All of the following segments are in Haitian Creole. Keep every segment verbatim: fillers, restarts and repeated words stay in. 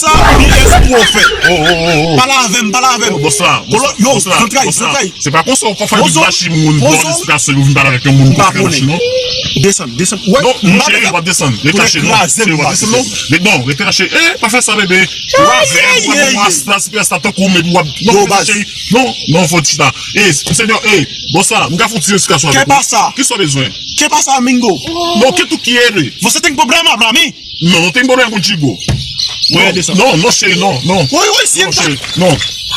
sa, oubyen èske w fè? Oh, oh, oh, oh. Pale avè m, pale avè m. Bòs la, Kolo, yo, Zantray, Zantray. Se pa konsa ou pa fè Bozo, vin bashi moun, Bozo. Bozo, esplikasyon, yo vin pale avèk yon moun M pa konfyans, konnen. Non? Desann, desann. Wè, Non, m non, pa cheri, desann. w ap desann. Rete Koulè kache, non. kraze Cheri, m w ap pa desann, non. desann. Rete, non, rete kache. Eh, pa fè sa, bebe. W ap Ay, ay, vin ay, mwen ay. Aspas, esplikasyon tankou mèt w ap. Yo, Non, baz. cheri. Non, non, fò ti ta. Eh, senyò, eh, bòs la, m ka fè yon ti esplikasyon Ke avèk ou. pasa? Kisa w bezwen? Ke pasa, Mingo? Non, que tú quieres? Você tem problema pra mim? Non, non tem problema contigo. Wè, Non, desann. non, non, cheri, non, non. Wi, wi, si Non, cheri, non.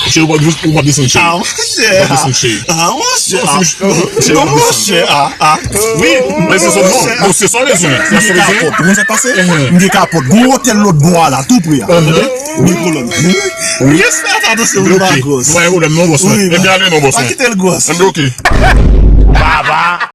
Cheri, ou pa, ou pa desann, cheri. Ah, monchè. Ou pa desann, cheri. Ah, monchè. Non, cheri, non, cheri, Non, non. monchè. Ah, ah. Wi, men se sa, non, non, se sa w bezwen. Se sa w bezwen. Ou konn sa k pase? Mhm. M gen kapòt. Gon otèl lòt bò a la, tou pre a. Mhm. Wi, kolòn. Wi, se atansyon, wi, pa gòs. Non, pa gen pwoblèm, non, bòs. Wi, Ebyen, ale, non, bòs. Pa kite l gòs. Ebyen, ok. Baba,